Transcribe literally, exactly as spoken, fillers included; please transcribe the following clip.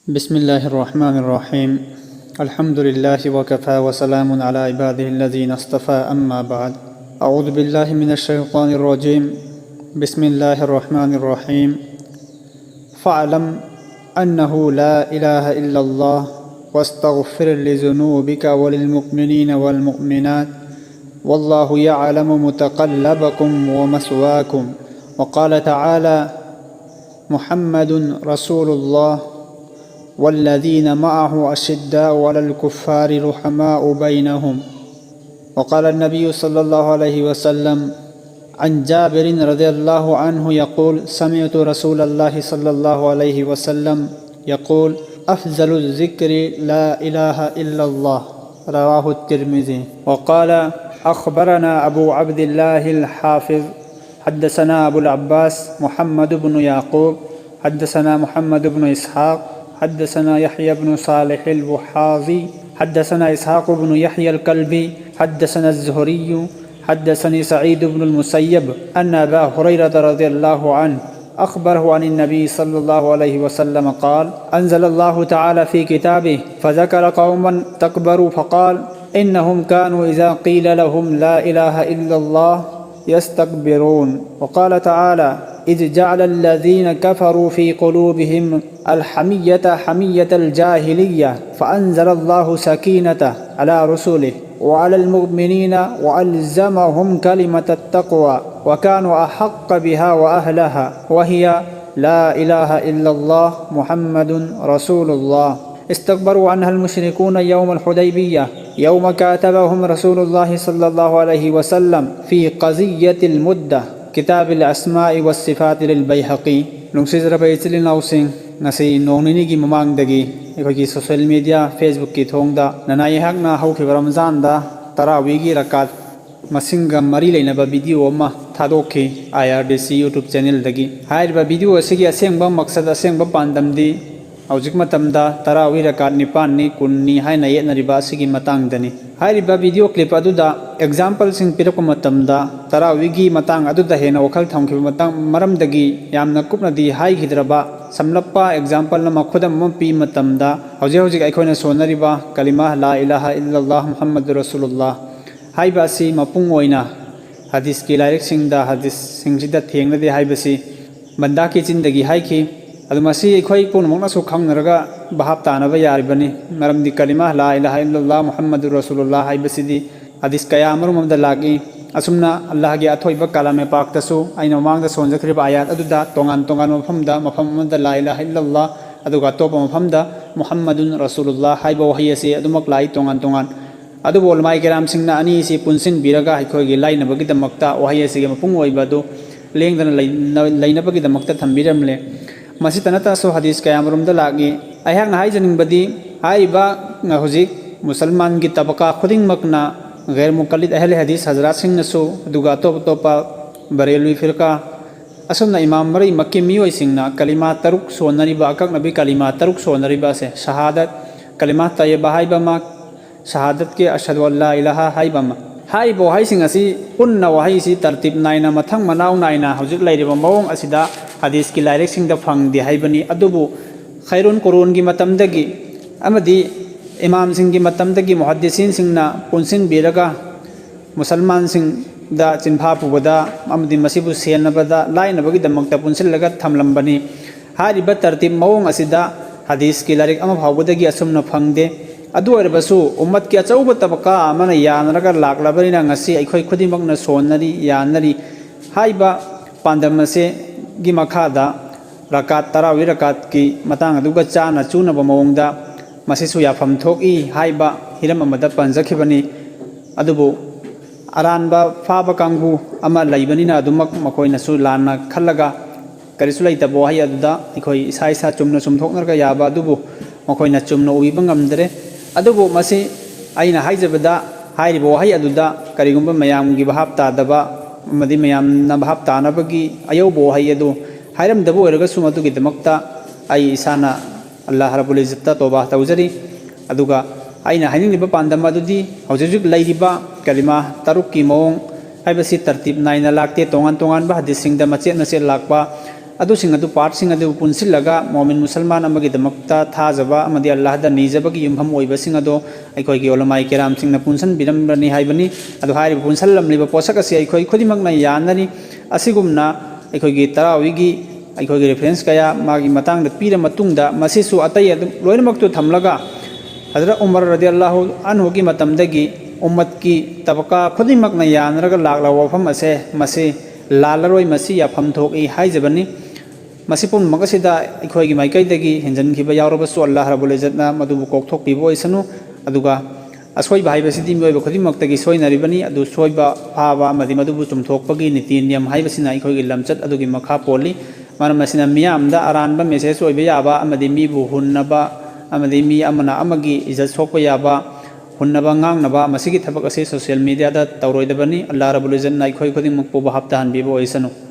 بسم الله الرحمن الرحيم. الحمد لله وكفى وسلام على عباده الذين اصطفى، أما بعد. أعوذ بالله من الشيطان الرجيم. بسم الله الرحمن الرحيم. فاعلم أنه لا إله إلا الله، واستغفر لذنوبك وللمؤمنين والمؤمنات، والله يعلم متقلبكم ومثواكم. وقال تعالى: محمد رسول الله، والذين معه أشداء على الكفار رحماء بينهم. وقال النبي صلى الله عليه وسلم عن جابر رضي الله عنه يقول: سمعت رسول الله صلى الله عليه وسلم يقول: أفضل الذكر لا إله إلا الله. رواه الترمذي. وقال: أخبرنا أبو عبد الله الحافظ، حدثنا أبو العباس محمد بن يعقوب، حدثنا محمد بن إسحاق، حدثنا يحيى بن صالح الوحاضي، حدثنا إسحاق بن يحيى الكلبي، حدثنا الزهري، حدثني سعيد بن المسيب أن أبا هريرة رضي الله عنه أخبره عن النبي صلى الله عليه وسلم قال: أنزل الله تعالى في كتابه فذكر قوما تكبروا فقال: إنهم كانوا إذا قيل لهم لا إله إلا الله يستكبرون. وقال تعالى: إذ جعل الذين كفروا في قلوبهم الحمية حمية الجاهلية فأنزل الله سكينته على رسله وعلى المؤمنين وألزمهم كلمة التقوى وكانوا أحق بها وأهلها، وهي لا إله إلا الله محمد رسول الله. استكبروا عنها المشركون يوم الحديبية يوم كاتبهم رسول الله صلى الله عليه وسلم في قضية المدة. كتاب الأسماء والصفات للبيهقي. ꯅꯨꯡꯁꯤꯖꯔꯕ ꯏꯆꯤꯜ ꯏꯅꯥꯎꯁꯤꯡ, ꯉꯁꯤ ꯅꯣꯡ ꯅꯤꯅꯤꯒꯤ ꯃꯃꯥꯡꯗꯒꯤ ꯑꯩꯈꯣꯏꯒꯤ social media, Facebook-ꯀꯤ ꯊꯣꯡꯗ ꯅꯅꯥꯏ ꯑꯩꯍꯥꯛꯅ ꯍꯧꯈꯤꯕ ꯔꯝꯖꯥꯟꯗ ꯇꯔꯥꯋꯤꯒꯤ ꯔꯀꯥꯠ ꯃꯁꯤꯡꯒ ꯃꯔꯤ ꯂꯩꯅꯕ video ꯑꯃ ꯊꯥꯗꯣꯛꯈꯤ ꯑꯥꯏ ꯑꯥꯔ ꯗꯤ ꯁꯤ YouTube channel-ꯗꯒꯤ꯫ ꯍꯥꯏꯔꯤꯕ video ꯑꯁꯤꯒꯤ ꯑꯁꯦꯡꯕ ꯃꯛꯁꯗ, ꯑꯁꯦꯡꯕ ꯄꯥꯟꯗꯝꯗꯤ ꯍꯧꯖꯤꯛ ꯃꯇꯝꯗ ꯇꯔꯥꯋꯤ ꯔꯀꯥꯠ ꯅꯤꯄꯥꯟꯅꯤ, ꯀꯨꯟꯅꯤ ꯍꯥꯏꯅ ꯌꯦꯠꯅꯔꯤꯕ ꯑꯁꯤꯒꯤ ꯃꯇꯥꯡꯗꯅꯤ꯫ ꯍꯥꯏꯔꯤꯕ video clip ꯑꯗꯨꯗ exampleꯁꯤꯡ ꯄꯤꯔꯛꯄ ꯃꯇꯝꯗ ꯇꯔꯥꯋꯤꯒꯤ ꯃꯇꯥꯡ ꯑꯗꯨꯗ ꯍꯦꯟꯅ ꯋꯥꯈꯜ ꯊꯝꯈꯤꯕ ꯃꯇꯥꯡ ꯃꯔꯝꯗꯒꯤ ꯌꯥꯝꯅ ꯀꯨꯞꯅꯗꯤ ꯍꯥꯏꯈꯤꯗ꯭ꯔꯕ, ꯁꯝꯂꯞꯄ example ꯑꯃ, ꯈꯨꯗꯝ ꯑꯃ ꯄꯤꯕ ꯃꯇꯝꯗ, ꯍꯧꯖꯤꯛ ꯍꯧꯖꯤꯛ ꯑꯩꯈꯣꯏꯅ ꯁꯣꯟꯅꯔꯤꯕ ꯀꯂꯤꯃꯥ ꯂꯥ ꯏꯂꯥꯍ ꯏꯜꯂꯜꯂꯥꯍ ꯃꯨꯍꯝꯃꯗꯨ ꯔꯁꯨꯂꯨꯜꯂꯥꯍ ꯍꯥꯏꯕ ꯑꯁꯤ ꯃꯄꯨꯡ ꯑꯣꯏꯅ ꯍꯗꯤꯁꯀꯤ ꯂꯥꯏꯔꯤꯛꯁꯤꯡꯗ, ꯍꯗꯤꯁꯁꯤꯡꯁꯤꯗ ꯊꯦꯡꯅꯗꯦ ꯍꯥꯏꯕꯁꯤ ꯕꯟꯗꯥꯀꯤ ꯆꯤꯟꯗꯒꯤ ꯍꯥꯏꯈꯤ꯫ ꯑꯗꯨ ꯃꯁꯤ ꯑꯩꯈꯣꯏ ꯄꯨꯝꯅꯃꯛꯅꯁꯨ ꯈꯪꯅꯔꯒ ꯚꯥꯞ ꯇꯥꯅꯕ ꯌꯥꯔꯤꯕꯅꯤ꯫ ꯃꯔꯝꯗꯤ ꯀꯂꯤꯃꯥ ꯂꯥ ꯏꯂꯥꯍ ꯏꯜꯂꯜꯂꯥꯍ ꯃꯨꯍꯝꯃꯗꯨ ꯔꯁꯨꯂꯨꯜꯂꯥꯍ ꯍꯥꯏꯕꯁꯤꯗꯤ ꯍꯗꯤꯁ ꯀꯌꯥ ꯑꯃꯔꯣꯝ ꯑꯃꯗ ꯂꯥꯛꯏ꯫ ꯑꯁꯨꯝꯅ ꯑꯜꯂꯥꯍꯒꯤ ꯑꯊꯣꯏꯕ ꯀꯂꯥꯃꯦ ꯄꯥꯛꯇꯁꯨ ꯑꯩꯅ ꯃꯃꯥꯡꯗ ꯁꯣꯟꯖꯈ꯭ꯔꯤꯕ ꯑꯥꯌꯥꯠ ꯑꯗꯨꯗ ꯇꯣꯉꯥꯟ ꯇꯣꯉꯥꯟꯕ ꯃꯐꯝꯗ, ꯃꯐꯝ ꯑꯃꯗ ꯂꯥ ꯏꯂꯥꯍ ꯏꯜꯂꯜꯂꯥꯍ, ꯑꯗꯨꯒ ꯑꯇꯣꯞꯄ ꯃꯐꯝꯗ ꯃꯨꯍꯝꯃꯗꯨꯟ ꯔꯁꯨꯂꯨꯜꯂꯥꯍ ꯍꯥꯏꯕ ꯋꯥꯍꯩ ꯑꯁꯤ ꯑꯗꯨꯃꯛ ꯂꯥꯛꯏ ꯇꯣꯉꯥꯟ ꯇꯣꯉꯥꯟ꯫ ꯑꯗꯨꯕꯨ ꯎꯂꯃꯥꯏ ꯀꯤꯔꯥꯝꯁꯤꯡꯅ ꯑꯅꯤꯁꯤ ꯄꯨꯟꯁꯤꯟꯕꯤꯔꯒ ꯑꯩꯈꯣꯏꯒꯤ ꯂꯥꯏꯅꯕꯒꯤꯗꯃꯛꯇ ꯋꯥꯍꯩ ꯑꯁꯤꯒꯤ ꯃꯄꯨꯡ ꯑꯣꯏꯕ ꯑꯗꯨ ꯂꯦꯡꯗꯅ ꯂꯩꯅ-, ꯂꯩꯅꯕꯒꯤꯗꯃꯛꯇ ꯊꯝꯕꯤꯔꯝꯂꯦ꯫ ꯃꯁꯤꯇ ꯅꯠꯇꯅꯁꯨ ꯍꯗꯤꯁ ꯀꯌꯥ ꯑꯃꯔꯣꯝꯗ ꯂꯥꯛꯏ꯫ ꯑꯩꯍꯥꯛꯅ ꯍꯥꯏꯖꯅꯤꯡꯕꯗꯤ, ꯍꯥꯏꯔꯤꯕ ꯍꯧꯖꯤꯛ ꯃꯨꯁꯜꯃꯥꯟꯒꯤ ꯇꯕꯀꯥ ꯈꯨꯗꯤꯡꯃꯛꯅ, ꯒꯩꯔ ꯃꯨꯀꯜꯂꯤꯗ ꯑꯍꯂꯦ ꯍꯗꯤꯁ ꯍꯖꯔꯥꯠꯁꯤꯡꯅꯁꯨ, ꯑꯗꯨꯒ ꯑꯇꯣꯞ ꯑꯇꯣꯞꯄ ꯕꯔꯦꯂꯨꯏ ꯐꯤꯔꯀꯥ, ꯑꯁꯨꯝꯅ ꯏꯃꯥꯝ ꯃꯔꯤꯃꯛꯀꯤ ꯃꯤꯑꯣꯏꯁꯤꯡꯅ ꯀꯂꯤꯃꯥ ꯇꯔꯨꯛ ꯁꯣꯟꯅꯔꯤꯕ, ꯑꯀꯛꯅꯕꯤ ꯀꯂꯤꯃꯥ ꯇꯔꯨꯛ ꯁꯣꯟꯅꯔꯤꯕ ꯑꯁꯦ, ꯁꯍꯥꯗꯠ, ꯀꯂꯤꯃꯥ ꯇꯌꯦꯕꯥ ꯍꯥꯏꯕ ꯑꯃ, ꯁꯍꯥꯗꯠꯀꯤ ꯑꯁꯍꯗꯨ ꯑꯜꯂꯥ ꯏꯂꯥꯍ ꯍꯥꯏꯕ ꯑꯃ꯫ ꯍꯥꯏꯔꯤꯕ ꯋꯥꯍꯩꯁꯤꯡ ꯑꯁꯤ ꯄꯨꯟꯅ ꯋꯥꯍꯩꯁꯤ ꯇꯔꯇꯤꯕ ꯅꯥꯏꯅ, ꯃꯊꯪ ꯃꯅꯥꯎ ꯅꯥꯏꯅ ꯍꯧꯖꯤꯛ ꯂꯩꯔꯤꯕ ꯃꯑꯣꯡ ꯑꯁꯤꯗ ꯍꯗꯤꯁꯀꯤ ꯂꯥꯏꯔꯤꯛꯁꯤꯡꯗ ꯐꯪꯗꯦ ꯍꯥꯏꯕꯅꯤ꯫ ꯑꯗꯨꯕꯨ ꯈꯩꯔꯨꯟ ꯀꯣꯔꯣꯟꯒꯤ ꯃꯇꯝꯗꯒꯤ ꯑꯃꯗꯤ ꯏꯃꯥꯝꯁꯤꯡꯒꯤ ꯃꯇꯝꯗꯒꯤ ꯃꯨꯍꯗꯤꯁꯤꯟꯁꯤꯡꯅ ꯄꯨꯟꯁꯤꯟꯕꯤꯔꯒ ꯃꯨꯁꯜꯃꯥꯟꯁꯤꯡꯗ ꯆꯤꯟꯐꯥ ꯄꯨꯕꯗ ꯑꯃꯗꯤ ꯃꯁꯤꯕꯨ ꯁꯦꯟꯅꯕꯗ ꯂꯥꯏꯅꯕꯒꯤꯗꯃꯛꯇ ꯄꯨꯟꯁꯤꯜꯂꯒ ꯊꯝꯂꯝꯕꯅꯤ꯫ ꯍꯥꯏꯔꯤꯕ ꯇꯔꯇꯤꯕ ꯃꯑꯣꯡ ꯑꯁꯤꯗ ꯍꯗꯤꯁꯀꯤ ꯂꯥꯏꯔꯤꯛ ꯑꯃ ꯐꯥꯎꯕꯗꯒꯤ ꯑꯁꯨꯝꯅ ꯐꯪꯗꯦ꯫ ꯑꯗꯨ ꯑꯣꯏꯔꯕꯁꯨ ꯎꯝꯃꯠꯀꯤ ꯑꯆꯧꯕ ꯇꯕꯀꯥ ꯑꯃꯅ ꯌꯥꯅꯔꯒ ꯂꯥꯛꯂꯕꯅꯤꯅ ꯉꯁꯤ ꯑꯩꯈꯣꯏ ꯈꯨꯗꯤꯡꯃꯛꯅ ꯁꯣꯟꯅꯔꯤ, ꯌꯥꯅꯔꯤ꯫ ꯍꯥꯏꯔꯤꯕ ꯄꯥꯟꯗꯝ ꯑꯁꯤꯒꯤ ꯃꯈꯥꯗ ꯔꯀꯥꯠ, ꯇꯔꯥꯋꯤ ꯔꯀꯥꯠꯀꯤ ꯃꯇꯥꯡ ꯑꯗꯨꯒ ꯆꯥꯅ ꯆꯨꯅꯕ ꯃꯑꯣꯡꯗ ꯃꯁꯤꯁꯨ ꯌꯥꯐꯝ ꯊꯣꯛꯏ ꯍꯥꯏꯕ ꯍꯤꯔꯝ ꯑꯃꯗ ꯄꯟꯖꯈꯤꯕꯅꯤ꯫ ꯑꯗꯨꯕꯨ ꯑꯔꯥꯟꯕ ꯐꯥꯕ ꯀꯥꯡꯕꯨ ꯑꯃ ꯂꯩꯕꯅꯤꯅ ꯑꯗꯨꯃꯛ ꯃꯈꯣꯏꯅꯁꯨ ꯂꯥꯟꯅ ꯈꯜꯂꯒ ꯀꯔꯤꯁꯨ ꯂꯩꯇꯕ ꯋꯥꯍꯩ ꯑꯗꯨꯗ ꯑꯩꯈꯣꯏ ꯏꯁꯥ ꯏꯁꯥ ꯆꯨꯝꯅ ꯆꯨꯝꯊꯣꯛꯅꯔꯒ ꯌꯥꯕ ꯑꯗꯨꯕꯨ ꯃꯈꯣꯏꯅ ꯆꯨꯝꯅ ꯎꯕꯤꯕ ꯉꯝꯗ꯭ꯔꯦ꯫ ꯑꯗꯨꯕꯨ ꯃꯁꯤ ꯑꯩꯅ ꯍꯥꯏꯖꯕꯗ ꯍꯥꯏꯔꯤꯕ ꯋꯥꯍꯩ ꯑꯗꯨꯗ ꯀꯔꯤꯒꯨꯝꯕ ꯃꯌꯥꯝꯒꯤ ꯚꯥꯞ ꯇꯥꯗꯕ ꯑꯃꯗꯤ ꯃꯌꯥꯝꯅ ꯚꯥꯞ ꯇꯥꯅꯕꯒꯤ ꯑꯌꯧꯕ ꯋꯥꯍꯩ ꯑꯗꯨ ꯍꯥꯏꯔꯝꯗꯕ ꯑꯣꯏꯔꯒꯁꯨ ꯃꯗꯨꯒꯤꯗꯃꯛꯇ ꯑꯩ ꯏꯁꯥꯅ ꯑꯜꯂꯥꯍ ꯔꯕꯨꯜ ꯏꯖꯠꯇ ꯇꯣꯕꯥ ꯇꯧꯖꯔꯤ꯫ ꯑꯗꯨꯒ ꯑꯩꯅ ꯍꯥꯏꯅꯤꯡꯂꯤꯕ ꯄꯥꯟꯗꯝ ꯑꯗꯨꯗꯤ ꯍꯧꯖꯤꯛ ꯍꯧꯖꯤꯛ ꯂꯩꯔꯤꯕ ꯀꯂꯤꯃꯥ ꯇꯔꯨꯛꯀꯤ ꯃꯑꯣꯡ ꯍꯥꯏꯕꯁꯤ ꯇꯔꯇꯤꯕ ꯅꯥꯏꯅ ꯂꯥꯛꯇꯦ꯫ ꯇꯣꯉꯥꯟ ꯇꯣꯉꯥꯟꯕ ꯍꯗꯤꯁꯁꯤꯡꯗ ꯃꯆꯦꯠ ꯃꯆꯦꯠ ꯂꯥꯛꯄ ꯑꯗꯨꯁꯤꯡ ꯑꯗꯨ, ꯄꯥꯔꯠꯁꯤꯡ ꯑꯗꯨ ꯄꯨꯟꯁꯤꯜꯂꯒ ꯃꯣꯃꯤꯟ ꯃꯨꯁꯜꯃꯥꯟ ꯑꯃꯒꯤꯗꯃꯛꯇ ꯊꯥꯖꯕ ꯑꯃꯗꯤ ꯑꯜꯂꯥꯍꯗ ꯅꯤꯖꯕꯒꯤ ꯌꯨꯝꯐꯝ ꯑꯣꯏꯕꯁꯤꯡ ꯑꯗꯣ ꯑꯩꯈꯣꯏꯒꯤ ꯎꯂꯃꯥꯏ ꯀꯤꯔꯥꯝꯁꯤꯡꯅ ꯄꯨꯟꯁꯤꯟꯕꯤꯔꯝꯕꯅꯤ ꯍꯥꯏꯕꯅꯤ꯫ ꯑꯗꯨ ꯍꯥꯏꯔꯤꯕ ꯄꯨꯟꯁꯤꯜꯂꯝꯂꯤꯕ ꯄꯣꯠꯁꯛ ꯑꯁꯤ ꯑꯩꯈꯣꯏ ꯈꯨꯗꯤꯡꯃꯛꯅ ꯌꯥꯅꯔꯤ꯫ ꯑꯁꯤꯒꯨꯝꯅ ꯑꯩꯈꯣꯏꯒꯤ ꯇꯔꯥꯋꯤꯒꯤ ꯑꯩꯈꯣꯏꯒꯤ ꯔꯤꯐꯔꯦꯟꯁ ꯀꯌꯥ ꯃꯥꯒꯤ ꯃꯇꯥꯡꯗ ꯄꯤꯔ ꯃꯇꯨꯡꯗ, ꯃꯁꯤꯁꯨ ꯑꯇꯩ ꯑꯗꯨꯝ ꯂꯣꯏꯅꯃꯛꯇꯨ ꯊꯝꯂꯒ, ꯍꯖꯔꯠ ꯎꯃꯔ ꯔꯗꯤꯌꯜꯂꯥꯍꯨ ꯑꯟꯍꯨꯒꯤ ꯃꯇꯝꯗꯒꯤ ꯎꯝꯃꯠꯀꯤ ꯇꯕꯀꯥ ꯈꯨꯗꯤꯡꯃꯛꯅ ꯌꯥꯅꯔꯒ ꯂꯥꯛꯂꯕ ꯋꯥꯐꯝ ꯑꯁꯦ, ꯃꯁꯤ ꯂꯥꯜꯂꯔꯣꯏ, ꯃꯁꯤ ꯌꯥꯐꯝ ꯊꯣꯛꯏ ꯍꯥꯏꯖꯕꯅꯤ꯫ ꯃꯁꯤ ꯄꯨꯝꯅꯃꯛ ꯑꯁꯤꯗ ꯑꯩꯈꯣꯏꯒꯤ ꯃꯥꯏꯀꯩꯗꯒꯤ ꯍꯦꯟꯖꯟꯈꯤꯕ ꯌꯥꯎꯔꯕꯁꯨ, ꯑꯜꯂꯥꯍ ꯔꯕꯨꯜ ꯏꯖꯠꯅ ꯃꯗꯨꯕꯨ ꯀꯣꯛꯊꯣꯛꯄꯤꯕ ꯑꯣꯏꯁꯅꯨ꯫ ꯑꯗꯨꯒ ꯑꯁꯣꯏꯕ ꯍꯥꯏꯕꯁꯤꯗꯤ ꯃꯤꯑꯣꯏꯕ ꯈꯨꯗꯤꯡꯃꯛꯇꯒꯤ ꯁꯣꯏꯅꯔꯤꯕꯅꯤ꯫ ꯑꯗꯨ ꯁꯣꯏꯕ ꯐꯥꯕ ꯑꯃꯗꯤ ꯃꯗꯨꯕꯨ ꯆꯨꯝꯊꯣꯛꯄꯒꯤ ꯅꯤꯇꯤ ꯅꯤꯌꯝ ꯍꯥꯏꯕꯁꯤꯅ ꯑꯩꯈꯣꯏꯒꯤ ꯂꯝꯆꯠ ꯑꯗꯨꯒꯤ ꯃꯈꯥ ꯄꯣꯜꯂꯤ꯫ ꯃꯔꯝ ꯑꯁꯤꯅ ꯃꯤꯌꯥꯝꯗ ꯑꯔꯥꯟꯕ ꯃꯦꯁꯦꯖ ꯑꯣꯏꯕ ꯌꯥꯕ ꯑꯃꯗꯤ ꯃꯤꯕꯨ ꯍꯨꯟꯅꯕ ꯑꯃꯗꯤ ꯃꯤ ꯑꯃꯅ ꯑꯃꯒꯤ ꯏꯖꯠ ꯁꯣꯛꯄ ꯌꯥꯕ, ꯍꯨꯟꯅꯕ ꯉꯥꯡꯅꯕ, ꯃꯁꯤꯒꯤ ꯊꯕꯛ ꯑꯁꯤ ꯁꯣꯁꯤꯌꯦꯜ ꯃꯤꯗꯤꯌꯥꯗ ꯇꯧꯔꯣꯏꯗꯕꯅꯤ꯫ ꯑꯜꯂꯥꯍ ꯔꯕꯨꯜ ꯏꯖꯠꯅ ꯑꯩꯈꯣꯏ ꯈꯨꯗꯤꯡꯃꯛꯄꯨ ꯚꯥꯞ ꯇꯥꯍꯟꯕꯤꯕ ꯑꯣꯏꯁꯅꯨ꯫